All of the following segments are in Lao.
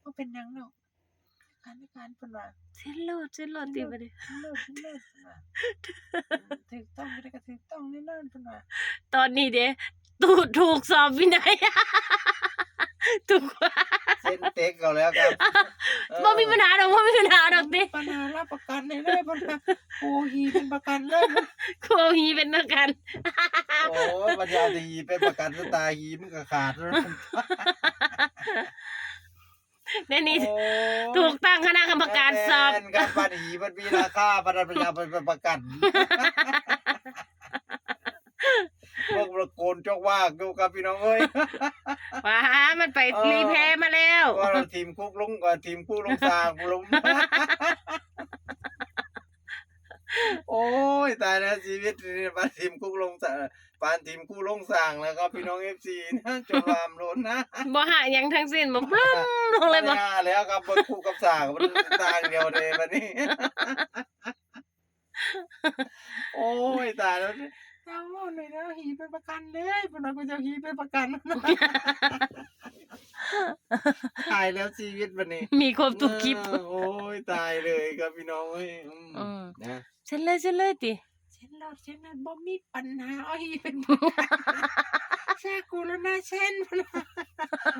ບໍ່ເປັນຫຍັງດອກ ການ ການ ເພິ່ນວ່າ ເຊັນໂລດ ເຊັນໂລດຕິບັດນີ້ ເຊັນໂລດ ເຊັນໂລດ ເພິ່ນວ່າ ຖືກຕ້ອງ ບໍ່ໄດ້ກໍຖືກຕ້ອງແນ່ນອນ ເພິ່ນວ່າ ຕອນນີ້ເດ້ ຖືກ ຖືກສອບວິໄນ ຖືກ ເຊັນເຕັກເອົາແລ້ວກັບ ເອີ ບໍ່ມີບັນຫາດອກ ບໍ່ມີບັນຫາດອກຕິ ບັນຫາ ຮັບປະກັນໃຫ້ເລີຍ ເພິ່ນວ່າ ກູເອົາຫີເປັນປະກັນເລີຍ ກູເອົາຫີເປັນປະກັນ ໂອ້ຍ ບັນຫາຫີເປັນປະກັນ ຕາຫີມັນກໍຂາດ ດຽວນີ້ ໂອ້ຍ ຖືກຕັ້ງຄະນະກຳມະການສອບ ແມ່ນ ຄັນປານຫີມັນມີລາຄາ ປານນັ້ນເພິ່ນເອົາໄປປະກັນ ພວກລະໂກນຈອກວາກຢູ່ກັບພີ່ນ້ອງເອີຍ ວ່າມັນໄປ ເອີ ລີແພມາແລ້ວ ວ່າທີມຄຸກລົງ ເອີ ທີມຄຸກລົງສ້າງພຸ້ນ ໂອ້ຍ ຕາຍແລ້ວຊີວິດນີ້ ປານທີມຄຸກລົງສະ ປານທີມຄູລົງສ້າງແລ້ວກໍພີ່ນ້ອງເອັຟຊີນະ ຈົນວ່າມໂລນນະ ບໍ່ຫາຫຍັງທັງສິ້ນ ບໍ່ປຶ້ມລົງເລີຍບໍ່ ບໍ່ຫາແລ້ວກັບເບິ່ງຄູກັບສ້າງ ມັນຕ່າງດຽວເດ້ບັດນີ້ ໂອ້ຍ ຕາຍແລ້ວ ເຈົ້າເວົ້າໜ້ອຍເດີ ຫີເປັນປະກັນເລີຍ ເພິ່ນວ່າ ເຈົ້າຫີເປັນປະກັນ ຕາຍແລ້ວຊີວິດບັດນີ້ ມີຄວາມທຸກຄິດ ເອີ ໂອ້ຍ ຕາຍເລີຍຄັບພີ່ນ້ອງເອີຍ ອືມ ອືມ ນະ ເຊັນເລີຍ ເຊັນເລີຍຕິ ເຊັນໂລດ ເຊັນໂລດ ບໍ່ມີປັນຫາ ເອົາຫີເປັນ ເຊື່ອກູໂລດນາ ເຊັນ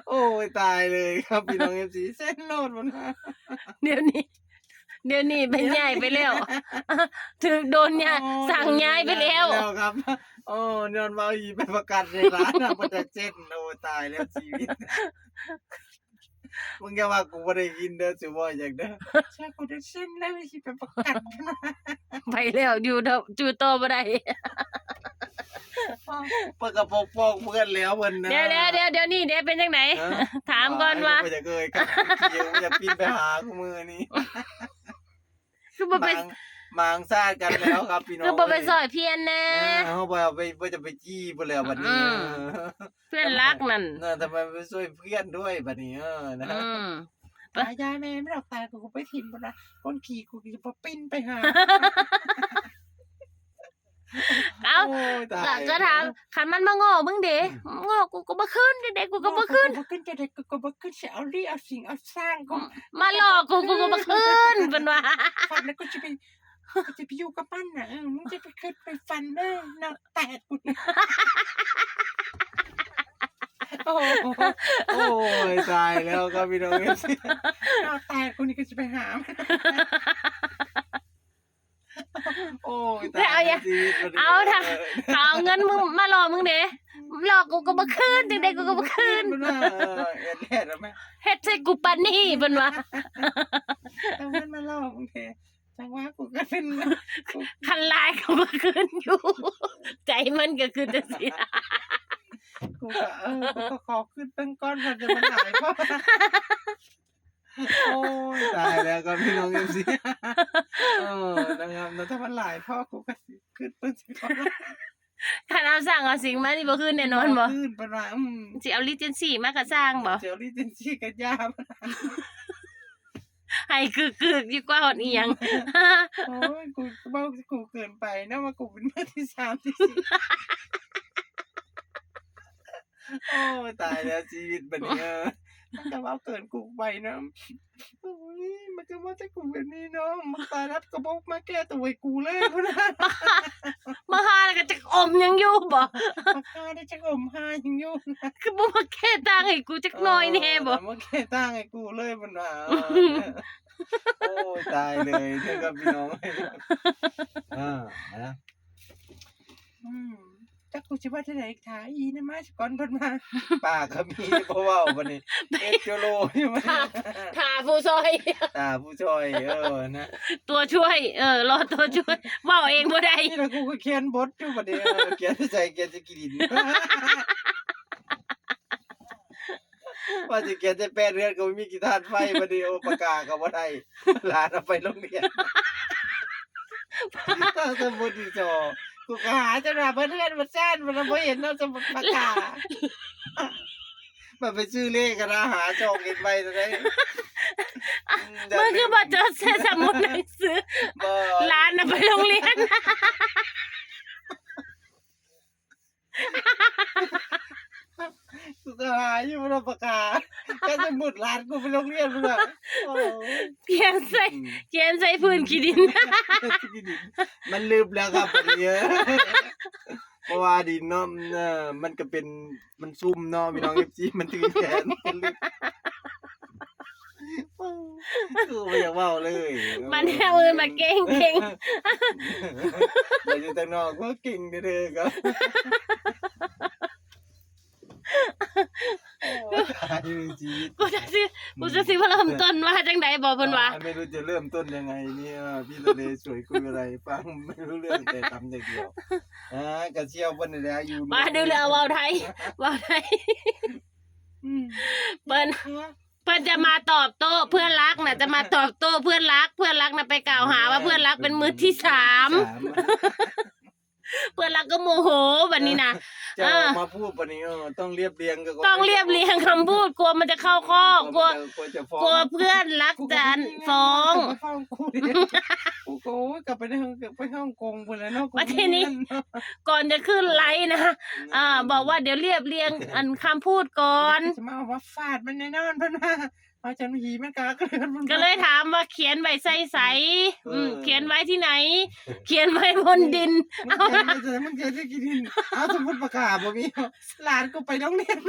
ໂອ້ຍ ຕາຍເລີຍຄັບ ພີ່ນ້ອງເອັຟຊີ ເຊັນໂລດ ດຽວນີ້ ດຽວນີ້ໄປຍ້າຍໄປແລ້ວ ຖືກໂດນຍ້າຍ ໂອ້ຍ ສັ່ງຍ້າຍໄປແລ້ວ ຍ້າຍໄປແລ້ວຄັບ ໂອ້ ຍ້ອນວ່າອີ່ໄປປະກັນໃນຮ້ານນະ ບໍ່ຈັກເຊັນ ໂອ້ຍ ຕາຍແລ້ວຊີວິດ ມຶງຢ່າວ່າກູບໍ່ໄດ້ຍິນເດີ ຊິເວົ້າຫຍັງເດີ ເຊື່ອກູເດີ ເຊັນແລ້ວຊິໄປປະກັນ ໄປແລ້ວ ຢູ່ ຢູ່ຕໍ່ບໍ່ໄດ້ ເພິ່ນກໍປົກປ້ອງເພື່ອນແລ້ວເພິ່ນນະ ດຽວ ດຽວ ດຽວ ດຽວນີ້ເດ ເປັນຈັ່ງໃດ ຮະ ຖາມກ່ອນວ່າ ບໍ່ຢາກເອີຍຄັບ ບໍ່ຢາກປິ່ນໄປຫາຄູ່ມື້ນີ້ ຄືບໍ່ໄປ ໝາງຊາດກັນແລ້ວຄັບພີ່ນ້ອງ ຄືບໍ່ໄປຊ່ອຍພຽນແດ່ ເອີ ເຮົາບໍ່ເອົາໄປ ບໍ່ຈະໄປຈີ່ພຸ້ນແລ້ວບັດນີ້ ອືມ ເອີ ເພື່ອນລັກນັ້ນ ເອີ ທຳໄມໄປຊ່ວຍເພື່ອນດ້ວຍບັດນີ້ ເອີ ນະ ອືມ ຕາຍຢາຍແມ່ ມັນອອກຕາຍ ກູກໍໄປຖິ້ມພຸ້ນນະ ກົ້ນຂີ້ກູກໍບໍ່ປິ່ນໄປຫາ ເອົ້າ ໂອ້ຍ ຕາຍ ກໍ ກໍຖາມ ຄັນມັນມາງໍ້ມຶງເດ ອືມ ງໍ້ກູກໍບໍ່ຂຶ້ນ ຈັ່ງໃດກູກໍບໍ່ຂຶ້ນ ກູກໍບໍ່ຂຶ້ນ ຈັ່ງໃດກູກໍບໍ່ຂຶ້ນ ຊິເອົາລີ້ເອົາສິງເອົາຊ່າງກູ ອືມ ມາຫຼອກກູ ກູກໍບໍ່ຂຶ້ນ ເພິ່ນວ່າ ຝັນແລ້ວກູຊິໄປ ກູຊິໄປຢູ່ກັບມັນນະ ເອີ ມຶງຈະໄປຄິດໄປຝັນເດີ ໜ້າແຕກກູ ໂອ້ ໂອ້ຍ ຕາຍແລ້ວຄັບພີ່ນ້ອງເອັຟຊີ ໜ້າແຕກກູນີ້ ກູຊິໄປຫາ ໂອ້ຍ ຕາຍແລ້ວຊີວິດ ເອົາ ຖ້າເອົາເງິນມຶງມາຫຼອກມຶງເດ ຫຼອກກູກໍບໍ່ຄືນ ຈັ່ງໃດກູກໍບໍ່ຄືນ ເອີ ເຮັດ ເຮັດແລ້ວແມ່ ເຮັດໃສ່ກູປານນີ້ ເພິ່ນວ່າ ເອົາເງິນມາຫຼອກມຶງເດ ຈັ່ງວ່າກູກໍເປັນ ຄັນຫຼາຍກໍບໍ່ຄືນຢູ່ ໃຈມັນກໍຄືຈັ່ງຊີ້ ກູກໍ ເອີ ກູກໍຂໍຄຶດເບິ່ງກ່ອນ ວ່າຈະມັນຫຼາຍພໍ ໂອ້ຍ ຕາຍແລ້ວຄັບພີ່ນ້ອງເອັຟຊີ ເອີ ນະຄັບ ຖ້າມັນຫຼາຍພໍ ກູກໍຊິຄຶດເບິ່ງຊະກ່ອນ ຄັນເອົາຊ່າງເອົາສິງມານີ້ບໍ່ຄືນແນ່ນອນບໍ່? ບໍ່ຄືນ ເພິ່ນວ່າ ອືມ ຊິເອົາຣີເຈນຊີມາກໍຊ່າງບໍ່? ຊິເອົາຣີເຈນຊີກໍຢ່າ ໃຫ້ກຶກໆ ດີກວ່າຮອດອີ່ຫຍັງ ໂອ້ຍ ກູເວົ້າກູເກີນໄປເນາະ ວ່າກູເປັນມືທີສາມທີສີ່ ໂອ້ຍ ຕາຍແລ້ວຊີວິດບັດນີ້ ເອີ ມັນກໍເວົ້າເກີນກູໄປເນາະ ໂອ້ຍ ມັນກໍເວົ້າແຕ່ກູແບບນີ້ເນາະ ບັກຕາດັບກໍບໍ່ມາແກ້ຕົວໃຫ້ກູເລີຍພຸ້ນນະ ມາຫາແລ້ວກໍຈັກອົມຫຍັງຢູ່ບໍ່? ມາຫາແລ້ວຈັກອົມຫາຫຍັງຢູ່ ຄືບໍ່ມາແກ້ຕ່າງໃຫ້ກູຈັກໜ້ອຍແດ່ບໍ່? ເອີ ມາແກ້ຕ່າງໃຫ້ກູເລີຍພຸ້ນນະ ໂອ້ຍ ຕາຍເລີຍເດີຄັບພີ່ນ້ອງ ເອີ ນະ ອືມ ຈັກກູຊິເວົ້າຈັ່ງໃດ ຖ້າອີ່ນະມາສະກ່ອນເພິ່ນວ່າ ປາກກໍມີ ບໍ່ເວົ້າບັດນີ້ ເອັດໂຈໂລຢູ່ ຖ້າ ຖ້າຜູ້ຊ່ອຍ ຖ້າຜູ້ຊ່ອຍ ເອີ ນະ ຕົວຊ່ວຍ ເອີ ລໍຕົວຊ່ວຍ ເວົ້າເອງບໍ່ໄດ້ ນີ້ລະ ກູກໍຂຽນບົດຢູ່ບັດນີ້ ເອີ ຂຽນໃສ່ ຂຽນໃສ່ຂີ້ດິນ ວ່າຊິຂຽນໃສ່ແປ້ນເຮືອນກໍບໍ່ມີຂີ້ຖ່ານໄຟ ບັດນີ້ ໂອ້ ປາກກາກໍບໍ່ໄດ້ ຫຼານເອົາໄປໂຮງຮຽນ ຕັ້ງແຕ່ບົດທີສອງ ກູກໍຫາຈົນວ່າເບິດເຮືອນເບິດຊານ ມັນບໍ່ເຫັນເນາະ ສະໝຸດປາກກາ ມັນໄປຊື້ເລກກັນນະ ຫາຊ່ອງເຮັດໄວ້ເທົ່າໃດ ອືມ ມຶງຄືບໍ່ຈົດໃສ່ສະໝຸດໜັງສື ບໍ່ ຫຼານນຳໄປໂຮງຮຽນ ກູກໍຫາຢູ່ເນາະ ປາກກາ ກໍສົມມຸດຫຼານກູໄປໂຮງຮຽນພຸ້ນນະ ໂອ້ຍ ຂຽນໃສ່ ອືມ ຂຽນໃສ່ພື້ນຂີ້ດິນ ມັນລຶບແລ້ວຄັບ ບັດນີ້ ເພາະວ່າດິນເນາະ ເອີ ມັນກໍເປັນ ມັນຊຸ່ມເນາະ ພີ່ນ້ອງເອັຟຊີ ມັນຖືກແຂນ ຄືບໍ່ຢາກເວົ້າເລີຍ ບັດນີ້ມື້ອື່ນມາເກັ່ງໆ ແລ້ວຢູ່ທາງນອກກໍເກັ່ງເດີໆ ກໍ ໂອ້ຍ ຕາຍເລີຍຊີວິດ ກູຈະຊິ ກູຈະຊິເລີ່ມຕົ້ນວ່າຈັ່ງໃດບໍ ເພິ່ນວ່າ ເອີ ໄມ່ຮູ້ຈະເລີ່ມຕົ້ນຍັງໄງນີ້ ເອີ ພີ່ທະເລຊ່ວຍຄຸຍອະໄລຟັງ ໄມ່ຮູ້ເລື່ອງແຕ່ຄຳຢ່າງດຽວ ອ່າ ກະຊ່ຽວເພິ່ນນີ້ແຫຼະ ຢູ່ ມາດູເລື່ອງເວົ້າໄທ ເວົ້າໄທ ອືມ ເພິ່ນ ເພິ່ນຈະມາຕອບໂຕ້ເພື່ອນລັກນະ ຈະມາຕອບໂຕ້ເພື່ອນລັກ ເພື່ອນລັກນະໄປກ່າວຫາວ່າເພື່ອນລັກເປັນມືທີສາມ ສາມ ເພື່ອນລັກກໍໂມໂຫບັດນີ້ນະ ເຈົ້າ ເອີ ມາພູດບັດນີ້ ເອີ ຕ້ອງລຽບລຽງ ຕ້ອງລຽບລຽງຄຳພູດ ກົວມັນຈະເຂົ້າຂໍ້ ກົວ ກົວຈະ ກົວຈະຟ້ອງ ກົວເພື່ອນລັກຈະຟ້ອງ ຟ້ອງກູ ກູກໍ ໂອ້ຍ ກັບໄປໃນ ໄປຮ່ອງກົງພຸ້ນແຫຼະເນາະ ບັດທີນີ້ ກ່ອນຈະຂຶ້ນໄລຟ໌ນະ ອືມ ອ່າ ບອກວ່າດຽວລຽບລຽງ ອັນ ຄຳພູດກ່ອນ ຈະມາເອົາມາຟາດມັນແນ່ນອນ ເພິ່ນວ່າ ເອົາຈັ່ງຜີມັນກະ ກໍເລີຍຖາມວ່າຂຽນໄວ້ໃສ່ໃສ ເອີ ອືມ ຂຽນໄວ້ທີ່ໃນ ຂຽນໄວ້ບົນດິນ ເອົາ ມຶງຂຽນໄວ້ໃສ ມຶງຂຽນໃສ່ຂີ້ດິນ ເອົາ ສົມມຸດປາກກາບໍ່ມີ ຫຼານກູໄປໂຮງຮຽນ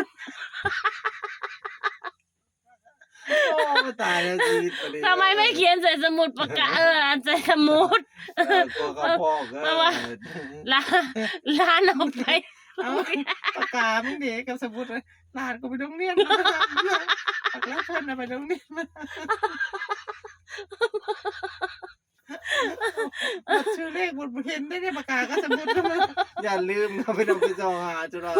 ໂອ້ ຕາຍແລ້ວຊີວິດປະເດ ທຳໄມໄມ່ຂຽນໃສ່ສະໝຸດປາກກາ ເອີ ອັນໃສ່ສະໝຸດ ເອີ ກໍ ກໍພອກ ເອີ ເພາະວ່າ ຫຼານ ຫຼານອອກໄປ ເອົາ ປາກກາມຶງເດ ກັບສະໝຸດ ຫຼານກູໄປໂຮງຮຽນ ປາກກາເພິ່ນນະໄປໂຮງຮຽນ ບັດຊື່ເລກບໍ່ເຫັນໄດ້ ປາກກາກັບສະໝຸດ ຢ້ານລືມ ເອົາໄປນຳໄປສ່ອງຫາຈຸລາ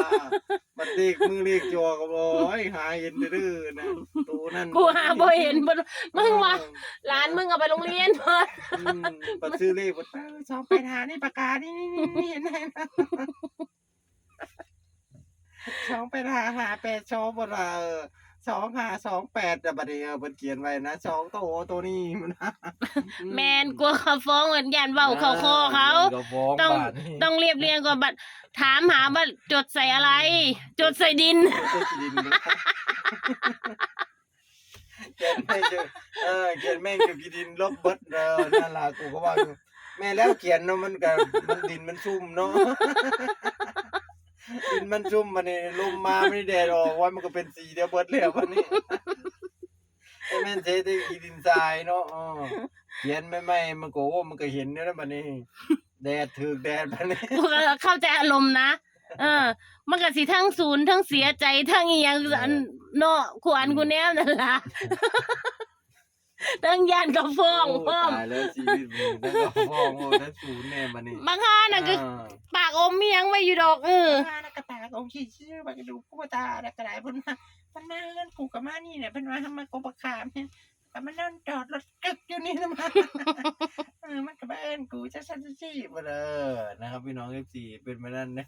ບັດເລກມືເລກຈໍກໍບໍ່ ໂອ້ຍ ຫາເຫັນເດີ້ນະ ໂຕນັ້ນ ກູຫາບໍ່ເຫັນ ມຶງວ່າ ເອີ ຫຼານມຶງເອົາໄປໂຮງຮຽນ ອືມ ບັດຊື້ເລກ ເອີ ສອງແປດຫ້ານີ້ ປາກການີ້ ນີ້ ນີ້ ເຫັນໄດ້ ສອງແປດຫ້າ ຫ້າແປດສອງ ບໍ່ວ່າ ເອີ ສອງຫ້າສອງແປດ ແຕ່ບັດນີ້ ເອີ ເພິ່ນຂຽນໄວ້ນະ ສອງໂຕ ໂຕນີ້ ອືມ ແມ່ນ ກົວເຂົາຟ້ອງ ຢ້ານເວົ້າເຂົ້າຄໍເຂົາ ເອີ ຢ້ານເຂົາຟ້ອງ ຕ້ອງ ບາດນີ້ ຕ້ອງລຽບລຽງກ່ອນ ບັດຖາມຫາວ່າຈົດໃສ່ອະໄລ ຈົດໃສ່ດິນ ຈົດໃສ່ດິນ ຂຽນແມ່ງຢູ່ ເອີ ຂຽນແມ່ງຢູ່ຂີ້ດິນລົບເບິດ ເອີ ນັ້ນລະ ກູກໍເວົ້າຢູ່ ແມ່ນແລ້ວ ຂຽນເນາະ ມັນກະ ມັນ ດິນມັນຊຸ່ມເນາະ ດິນມັນຊຸ່ມ ບັດນີ້ລົມມາ ມັນແດດອອກ ໂອ້ຍ ມັນກໍເປັນສີດຽວເບິດແລ້ວບັດນີ້ ບໍ່ແມ່ນເສແຕ່ຂີ້ດິນຊາຍເນາະ ເອີ ຂຽນໃໝ່ໆ ມັນກໍ ໂອ້ ມັນກໍເຫັນຢູ່ນະບັດນີ້ ແດດ ຖືກແດດບັດນີ້ ກູກໍເຂົ້າໃຈອາລົມນະ ເອີ ມັນກໍຊິທັງສູນ ທັງເສຍໃຈ ທັງອີ່ຫຍັງ ເອີ ອັນ ເນາະ ຄູ່ອັນ ອືມ ຄູ່ແນວນັ້ນລະ ທັງຢ້ານເຂົາຟ້ອງ ໂອ້ ພ້ອມ ຕາຍແລ້ວຊີວິດມຶງ ທັງເຂົາຟ້ອງ ໂອ້ ທັງສູນແດ່ບັດນີ້ ບາງທ່ານນະ ອ່າ ກໍປາກອົມອີ່ຫຍັງໄວ້ຢູ່ດອກ ເອີ ບາງທ່ານນະກໍປາກອົມຂີ້ເຊື່ອ ບາງກໍດູດກູຕາ ແລ້ວກໍໄດ້ ເພິ່ນວ່າ ມັນມາເຮືອນກູກໍມານີ້ແຫຼະ ເພິ່ນວ່າ ມາກົກບັກຂາມນີ້ ກໍມານອນຈອດລົດກຶກຢູ່ນີ້ນະ ເອີ ມັນກໍມາເອີ້ນກູຈັ່ງຊັ້ນຈັ່ງຊີ້ ບໍ່ເດີ ນະຄັບ ພີ່ນ້ອງເອັຟຊີ ເປັນແບບນັ້ນເນາະ